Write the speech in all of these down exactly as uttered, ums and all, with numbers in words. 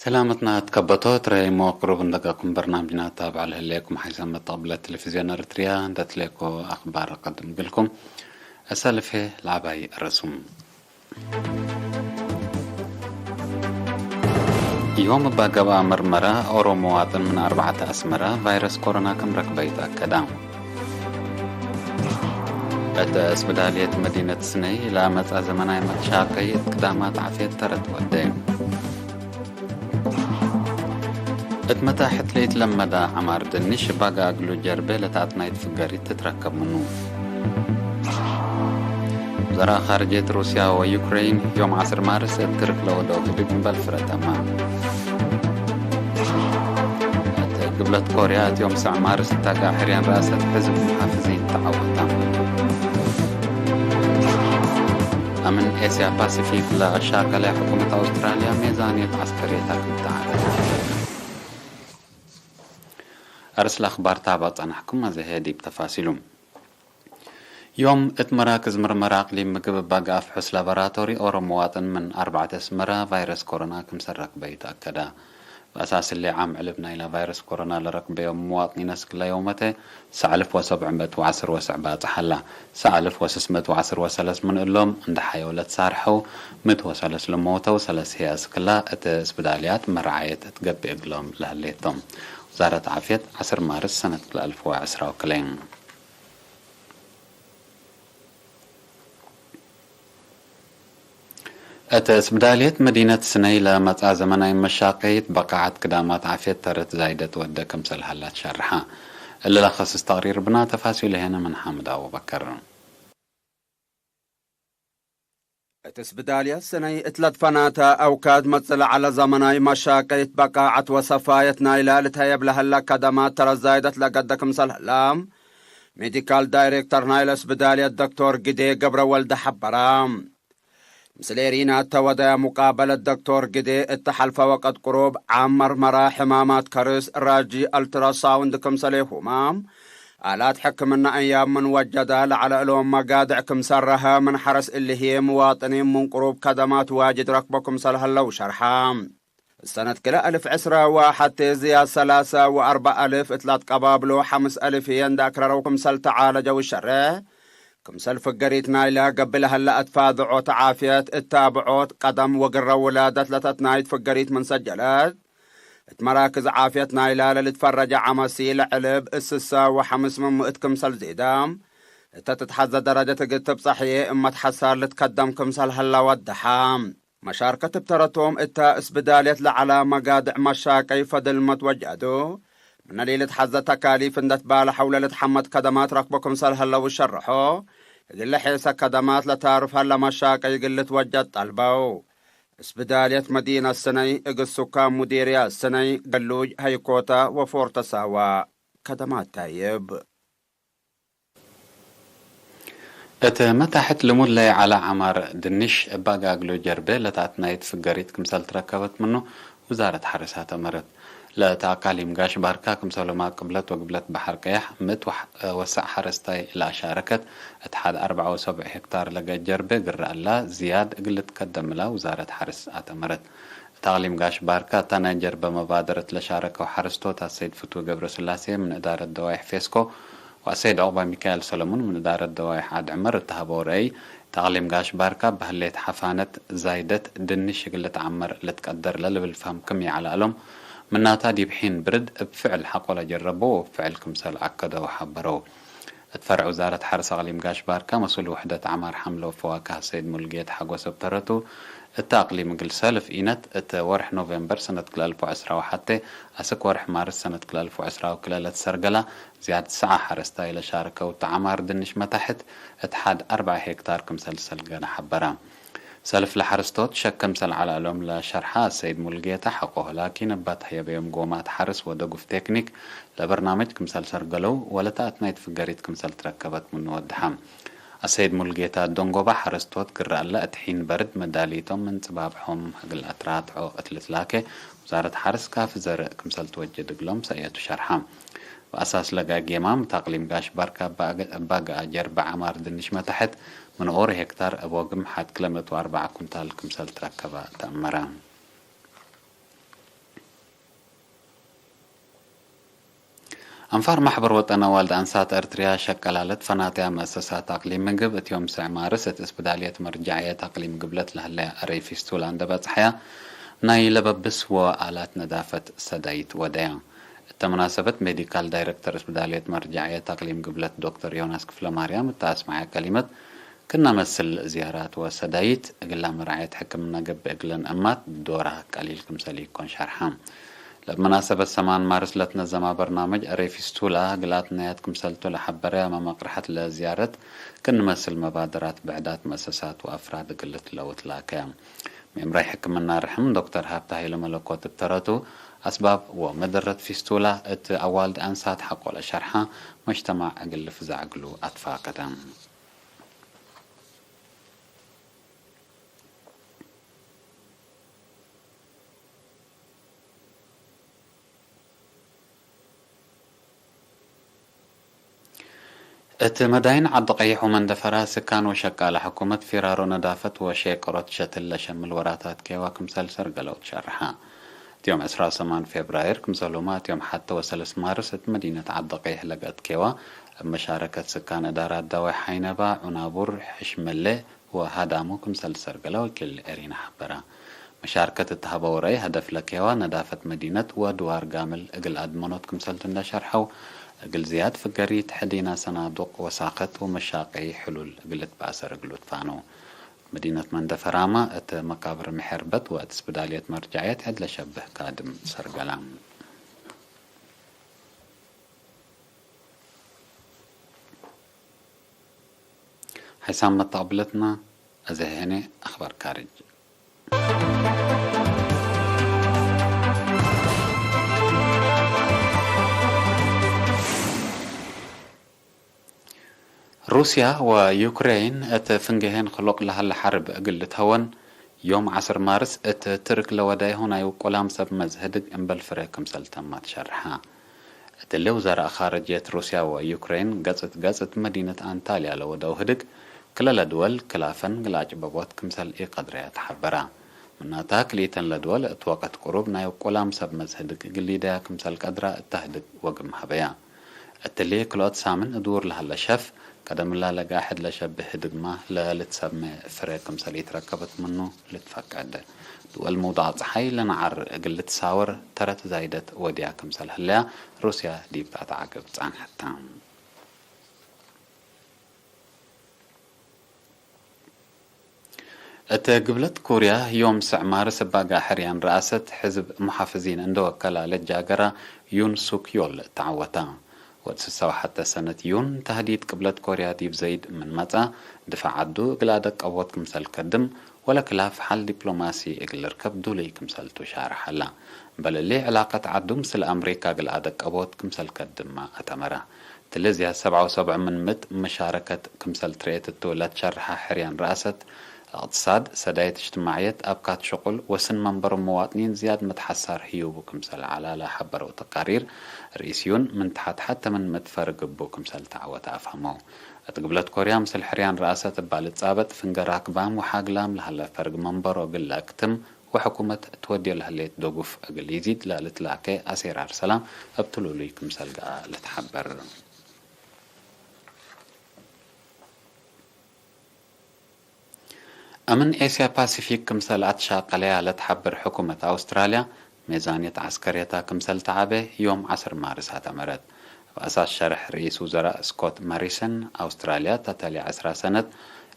ሰላመትና ትከበቶ ትረይሞ ቅሩብ እንደቀኩም በርናምጅና ታብዕ ለህሌኩም ሓይሰ መተቅብለ ቴሌቪዝዮን ኤረትርያ እንተ ትሌኮ አክባር ቀድም እግልኩም። እሰልፌ ለአባይ አረሱም። ዮም እባ ገብአ መርመራ ኦሮ መዋጥን ምን አርበዕተ አስመራ ቫይረስ ኮሮና ክም ረክበ ይትአከዳ። እት እስብዳልየት መዲነት ስነይ ለአመጽአ ዘመናይ መትሻቀይ እት ቅዳማት ዓፍየት ተረት ወደ። እት መታሕት ለኢትለመደ ዐማር ድንሽ ባጋ እግሉ ጀርቤ ለታትናይት ፍገሪት ትትረከብ ምኑ። ወዘራእ ካርጅየት ሩስያ ወዩክሬን ዮም ዐስር ማርስ እት ትርክ ለወደው ግድግ እምበል ፍረተመ። እት ግብለት ኮርያ እት ዮም ሰዕ ማርስ እታጋ ሕርያን ረአሰት ሕዝብ ሙሓፍዚን ተዐወተ። አምን ኤስያ ፓሲፊክ ለአሻቀለ ሕኩመት አውስትራልያ ሜዛንየት ዐስከርየት አክም ተዓረፈ። አርስ ለአክባር ታበ ጸናሕኩም አዘሄ ዲብ ተፋሲሉ። ዮም እት መራክዝ ምርመራ አቅሊም ምግብ እባ ገአፍ ሑስ ላቦራቶሪ ኦሮ መዋጥን ምን አርበዕተ አስመራ ቫይረስ ኮሮና ክምሰል ረክበ ኢተአከደ። በአሳስ እሊ ዓም ዕልብ ናይላ ቫይረስ ኮሮና ለረክበዮም መዋጥኒን አስክለ ዮመተ ሰዕ አልፍ ወሰብዕ ምእት ወዐስር ወሰዕ ባጽሕ ሀላ። ሰዕ አልፍ ወስስ ምእት ወዐስር ወሰለስ ምን እሎም እንደ ሐየው ለትሳርሐው፣ ምእት ወሰለስ ለሞተው፣ ሰለስ ህይ አስክላ እት እስብዳልያት መረዓየት እት ገብእ እግሎም ለህሌቶም። ውዛረት ዓፍየት ዐስር ማርስ ሰነት ክልኤ አልፍ ወዐስራ ወክልኤ። እት እስብዳልየት መዲነት ስነይ ለመጽአ ዘመናይ መሻቀይት በቃዐት ክዳማት ዓፍየት ተረት ዛይደት ወደ ክምሰል ሀላ ትሸርሐ። እሊ ለከስስ ተቅሪር ብና ተፋሲሉ ሄነ ምን ሓምድ አቡበከር። እት እስብዳልየት ስነይ እት ለትፈናተ አውካድ መጽእ ለዐለ ዘመናይ መሻቀይት በቃዐት ወሰፋየት ናይለ ልትሀየብ ለሀለ ከደማት ተረት ዛይደት ለገደ ክምሰል ህለ፣ ሜዲካል ዳይሬክተር ናይለ እስብዳልየት ዶክቶር ግዴ ገብረወልድ ሐበረ። ምስል ኤሪና እተ ወደየ ሙቃበለት ዶክቶር ግዴ፣ እተ ሐልፈ ወቀት ቅሩብ ዓም መርመራ ሕማማት ከርስ፣ ራጂ፣ አልትራሳውንድ ክምሰሌሁመ፣ አላት ሕክምና እንያብ ምን ወጀደ፣ ለዐለ እሎም መጋድዕ ክምሰል ረሀ፣ ምን ሐርስ እሊ ህዬ፣ ምዋጥኒን ምን ቅሩብ ከደማት ዋጅድ ረክቦ ክምሰል ሀለው ሸርሐ። ሰነት ክልኤ አልፍ ዕስረ ወሐቴ ዝያድ ሰላሰ ወአርበዕ አልፍ እት ለአትቀባብሎ ሐምስ አልፍ ህዬ እንደ አክረረው ክምሰል ተዓለጀው ሸሬሕ፣ ክምሰል ፍገሪት ናይለ ገብእ ለሀለ አትፋድዖት ዓፍየት እታብዖት ቀደም ወግረ ውላደት ለተትናይት ፍገሪት ምን ሰጀለት፣ እት መራክዝ ዓፍየት ናይለ ለልትፈረጀ ዐመሲ ለዕልብ እስሰ ወሐምስ ምን ምእት ክምሰል ዜደ፣ እተ ትትሐዘ ደረጀት እግል ትብጸሕ ህዬ እመ ተሐሳር ልትከደም ክምሰል ሀለ ወደሐ። መሻርከት እብ ተረቶም እተ እስብዳልየት ለዐለ መጋድዕ መሻቀይ ፈድል መትወጀአቱ፣ ምነ ለኢልትሐዘ ተካሊፍ እንደ ትባለሐው ለልትሐመድ ከደማት ረክቦ ክምሰል ሀለው ሸርሖ፣ እግለ ሔሰ ከደማት ለታርፍ ሀለ መሻቀይ እግል ልትወጀድ ጠልበው። እስብዳልየት መዲነት ስነይ እግል ሱካን ሙዲርያት ስነይ፣ ገሉጅ፣ ሀይኮተ ወፎርተ ሳዋ ከደማት ታይብ። እት መታሕት ልሙድ ለይዐለ ዐማር ድንሽ እብ አጋግሎ ጀርቤ ለተአትናይት ፍገሪት ክምሰል ትረከበት ምኑ ውዛረት ሐርስ አተመረት። ለእት አቃሊም ጋሽ ባርካ ክምሰልሁመ ቅብለት ወግብለት በሐር ቀያሕ ምእት ወሕ-፣ ወሰዕ ሐረስታይ ለአሻረከት እት ሐድ አርበዕ ወሰብዕ ሄክታር ለገ ጀርቤ ግረ እላ ዝያድ እግል ልትከደም እላ ውዛረት ሐርስ አተመረት። እት አቅሊም ጋሽ ባርካ እታ ናይ ጀርበ መባደረት ለሻረከው ሐረስቶት አሰይድ ፍትዊ ገብረስላሴ ምን እዳረት ደዋይሕ ፌስኮ ወአሰይድ ዑቅባሚካኤል ሰለሙን ምን እዳረት ደዋይሕ ዓድ ዕመር እት ሀበው ረአይ፣ እት አቅሊም ጋሽ ባርካ በህሌት ሐፋነት ዛይደት ድንሽ እግል ልትዐመር ልትቀደር ለልብል ፈህም ክም ይዐለ እሎም፣ ምናታ ዲብ ሒን ብርድ እብ ፍዕል ሐቆ ለጀረበው ወእብ ፍዕል ክምሰል አከደው ሐበረው። እት ፈርዕ ውዛረት ሐርስ አቅሊም ጋሽ ባርካ መስኡል ውሕደት ዐማር ሐምለ ወፈዋክህ ሰይድ ሙልጌት ሐጎስ እብ ተረቱ፣ እተ አቅሊም እግል ሰልፍ ኢነት እት ወርሕ ኖቬምበር ሰነት ክልኤ አልፍ ወዐስራ ወሐቴ አስክ ወርሕ ማርስ ሰነት ክልኤ አልፍ ወዐስራ ወክልኤ ለትሰርገላ ዝያድ ሰዓ ሐረስታይ ለሻርከው እተ ዐማር ድንሽ መታሕት እት ሐድ አርበዕ ሄክታር ክምሰል ሰልገለ ሐበረ። ሰልፍ ለሐረስቶት ሸክ ክምሰል ዐለ እሎም ለሸርሐ ሰይድ ሙልጌታ ሐቆህ ላኪን እባ ተህየበዮም ጎማት ሐርስ ወደጉፍ ቴክኒክ ለበርናመጅ ክምሰል ሰርገለው ወለተአትናይት ፍገሪት ክምሰል ትረከበት ምኑ ወደሐ። አሰይድ ሙልጌታ ደንጎባ ሐረስቶት ግረ እለ እት ሒን በርድ መዳሊቶም ምን ጽባብሖም እግል አትራትዖ እት ልትላኬ ውዛረት ሐርስ ካፊ ዘርእ ክምሰል ትወጅድ እግሎም ሰእየቱ ሸርሐ። በአሳስ ለገአ ጌማም እት አቅሊም ጋሽ ባርካ እባ ገአ ጀርበ ዐማር ድንሽ መታሕት ምን ኦሮ ሄክታር እብ ወግም ሐድ ክለ ምእት ወአርበዕ ኩንታል ክምሰል ትረከበ ተአመረ። አንፋር ማሕበር ወጠን አዋልድ አንሳት ኤርትርያ ሸቀላለት ፈናተያ መአሰሳት አቅሊም ምግብ እት ዮም ስዕ ማርስ እት እስብዳልየት መርጃዕየት አቅሊም ግብለት ለህለያ አረይ ፊስቱላ እንደ በጽሐያ ናይ ለበብስ ወአላት ነዳፈት ሰዳይት ወደያ። እተ መናሰበት ሜዲካል ዳይረክተር እስብዳልየት መርጃዕየት አቅሊም ግብለት ዶክተር ዮናስ ክፍለማርያም እተ አስመዐ ከሊመት፣ ክእነ መስል ዝያራት ወሰዳይት እግላ መራዐየት ሕክምነ ገብእ እግለን እማት ዶራ ቀሊል ክምሰል ኢኮን ሸርሐ። ለእብ መናሰበት ሰማን ማርስ ለትነዘማ በርናመጅ አሬ ፊስቱላ እግል አትናያት ክምሰልቱ ለሐበረ መመቅርሐት ለዝያረት ክእነ መስል መባደራት ብዕዳት መአሰሳት ወአፍራድ እግል ልትለውት ላከየ። ሜምራይ ሕክምና ርሕም ዶክተር ሀብተ ሀይለ መለኮት እብ ተረቱ፣ አስባብ ወመደረት ፊስቱላ እት አዋልድ አንሳት ሐቆ ለሸርሐ መጅተማዕ እግል ልፍዛዕ እግሉ አትፋቀደ። እት መዳይን ዐዲ ቀይሕ ወመንደፈራ፣ ስካን ወሸቃለ ሕኩመት ፊራሮ ነዳፈት ወሼቀሮት ሸትል ለሸምል ወራታት ኬዋ ክምሰል ሰርገለው ትሸርሐ። እት ዮም ዕስራ ወሰማን ፌብራይር ክምሰልሁመ እት ዮም ሐቴ ወሰለስ ማርስ እት መዲነት ዐዲ ቀይሕ ለገአት ኬዋ፣ እብ መሻረከት ስካን እዳራት ዳዋይ ሓይነባ፣ ዑናቡር፣ ሕሽመሌ፣ ወሃዳሙ ክምሰል ሰርገለ ወኪል ኤሪና ሐበረ። መሻርከት እት ሀበው ረአይ፣ ሀደፍ ለኬዋ ነዳፈት መዲነት ወድዋር ጋምል እግል አድመኖት ክምሰልቱ እንደ ሸርሐው፣ እግል ዝያድ ፍገሪት ሕዲና ሰናዱቅ ወሳከት ወመሻቀይ ሕሉል እግል ልትበአሰር እግሉ ትፋነው። መዲነት መንደፈራመ እት መቃብር ምሕርበት ወእት ስብዳልየት መርጃዕየት ዐድ ለሸብህ ካድም ሰርገለ። ሐይሳም መተቅብለትና፣ አዜ ሄኔ አኽባር ካርጅ። ሩስያ ወዩክሬን እት ፍንጌሄን ክሎቅ ለሀለ ሐርብ እግል ልትሀወን፣ ዮም ዐስር ማርስ እት ትርክ ለወዳይሁ ናይ ውቁላም ሰብ መዝ ህድግ እምበል ፍሬ ክምሰል ተማ ትሸርሐ። እትሊ ውዘራእ ካርጅየት ሩስያ ወዩክሬን ገጽ እት ገጽ እት መዲነት አንታልያ ለወደው ህድግ፣ ክለ ለድወል ክላፈን እግል አጭበቦት ክምሰል ኢቀድረያ ተሐበራ። ምናታ ክልኢተን ለድወል እት ወቀት ቅሩብ ናይ ውቁላም ሰብ መዝ ህድግ እግል ሊደያ ክምሰል ቀድራ እተ ህድግ ወግም ሀበያ። እትሊ ክልኦት ሳምን እዱር ለሀለ ሸፍ፣ ቀደምላ ለጋሕድ ለሸብህ ህድግማ ለልትሰሜ ፍሬ ክምሰል ኢትረከበት ምኑ ልትፈቀድ። ድወል ምውዳቅ ጸሓይ ለነዓር እግል ልትሳወር ተረት ዛይደት ወድያ ክምሰል ህለያ ሩስያ ዲብ ተአተዓቅብ ጸንሐት ተ። እት ግብለት ኮርያ፣ ዮም ስዕ ማርስ እብ አጋ ሕርያን ረአሰት ሕዝብ ሙሓፍዚን እንደ ወከላ ለጃገራ ዩን ሱክ ዮል ተዐወታ። ወእት ስሳ ወሐተ ሰነት ዩን፣ ተህዲድ ቅብለት ኮርያ ዲብ ዘይድ ምን መጽአ፣ ድፋዕ ዐዱ እግል አደቀቦት ክምሰል ከድም፣ ወለክላፍ ሐል ዲፕሎማሲ እግል ልርከብ ዱሉይ ክምሰልቱ ሻርሐ ዐላ። እምበል እሊ፣ ዕላቀት ዐዱ ምስል አምሪካ እግል አደቀቦት ክምሰል ከድማ አተመረ። እትሊ ዝያድ ሰብዓ ወሰብዕ ምን ምእት መሻረከት ክምሰል ትርኤት እቱ ለትሸርሐ ሕርያን ረአሰት፣ እቅትሳድ፣ ሰዳይት እጅትማዕየት፣ አብካት ሽቁል ወስን መንበሮ መዋጥኒን ዝያድ መትሐሳር ህዩቡ ክምሰል ዐላ ለሐበረው ተቃሪር፣ ርኢስ ዩን ምን ተሐት ሐቴ ምን ምእት ፈርግ እቡ ክምሰል ተዐወተ አፍሀመው። እት ግብለት ኮርያ ምስል ሕርያን ረአሰት እባ ልትጻበጥ ፍንገ ራክባም ወሓግላም ለሀለ ፈርግ መንበሮ እግል ለአክትም፣ ወሕኩመት ትወድዮ ለህሌት ደጉፍ እግል ኢዚድ ለልትላኬ አሴራር ሰላም እብ ትሉሉይ ክምሰል ገአ ልትሐበር። አምን ኤስያ ፓሲፊክ ክምሰል አትሻቀለያ ለትሐበር ሕኩመት አውስትራልያ፣ ሜዛንየት ዐስከርየታ ክምሰል ተዐቤ ዮም ዐስር ማርስ አተመረት። እብ አሳስ ሸርሕ ርኢስ ውዘራእ ስኮት መሪሰን፣ አውስትራልያ ተተሌ ዐስራ ሰነት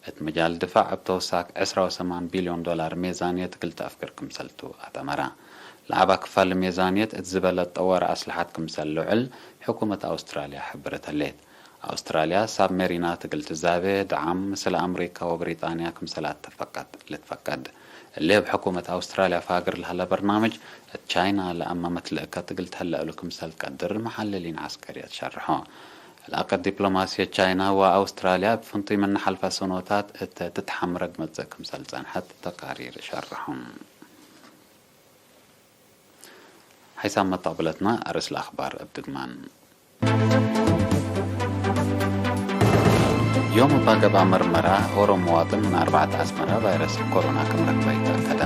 እት መጃል ድፋዕ እብ ተውሳክ ዕስራ ወሰማን ቢልዮን ዶላር ሜዛንየት እግል ተአፍግር ክምሰልቱ አተመረ። ለአባ ክፋል ሜዛንየት እት ዝበለጠወ ረአስለሐት ክምሰል ልውዕል ሕኩመት አውስትራልያ ሕብረት ህሌት። አውስትራልያ ሳብሜሪናት እግል ትዛቤ፣ ደዓም ምስል አምሪካ ወብሪጣንያ ክምሰል አተፈቀት ልትፈቀድ። እሊ እብ ሕኩመት አውስትራልያ ፋግር ለሀለ በርናምጅ፣ እት ቻይና ለአመ መትልእከት እግል ተህለ እሉ ክምሰል ትቀድር መሐልሊን ዐስከርየት ሸርሖ። ዕላቀት ዲፕሎማስየት ቻይና ወአውስትራልያ እብ ፍንቱይ ምነ ሐልፈ ሰኖታት እት ትትሐምረግ መጽእ ክምሰል ጸንሐት ተቃሪር ሸርሖ። ሐይሳም መተቅብለትና፣ አርእስ ለአክባር እብ ድግማን። ዮም እባ ገብአ መርመራ ኦሮ መዋጥን ምን አርበዐት አስመራ ቫይረስ ኮሮና ክም ረክበ ኢተአከደ።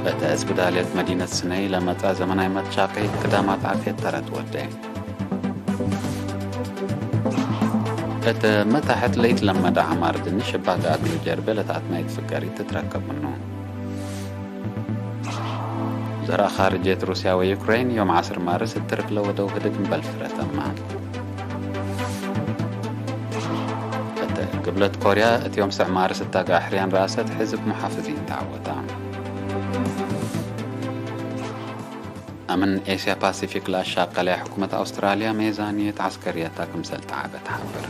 እተ እስብዳልየት መዲነት ስነይ ለመጽአ ዘመናይ መትሻቀይ ክዳማት ዓፍየት ተረት ወዴ። እተ መታሕት ለኢትለመደ ዐማር ድንሽ እብ አግአግሉ ጀርቤ ለተአትናይት ፍገሪት ትትረከብ ምኑ። ዘርአ ካርጅየት ሩስያ ወዩክሬን ዮም ዐስር ማርስ እት ትርክ ለወደው ህድግ እምበል ፍረ ተማ። እት ግብለት ኮርያ እት ዮም ስዕ ማርስ እት አግአ ሕርያን ረአሰት ሕዝብ ሙሓፍዚን ተዐወታ። አምን ኤስያ ፓሲፊክ ለአሻቀለ ሕኩመት አውስትራልያ ሜዛንየት ዐስከርየታ ክምሰል ተዓበ ተሓብር።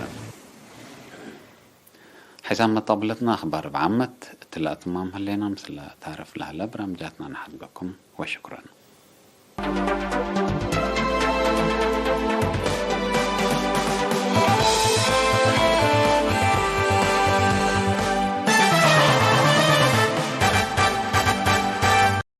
ሐይሳም መጣብለትና አኽባር እብ ዓመት እትላ ትማም ህሌና፣ ምስለ ታርፍ ለህለ ብራምጃትና ነሐድገኩም ወሽኩረን።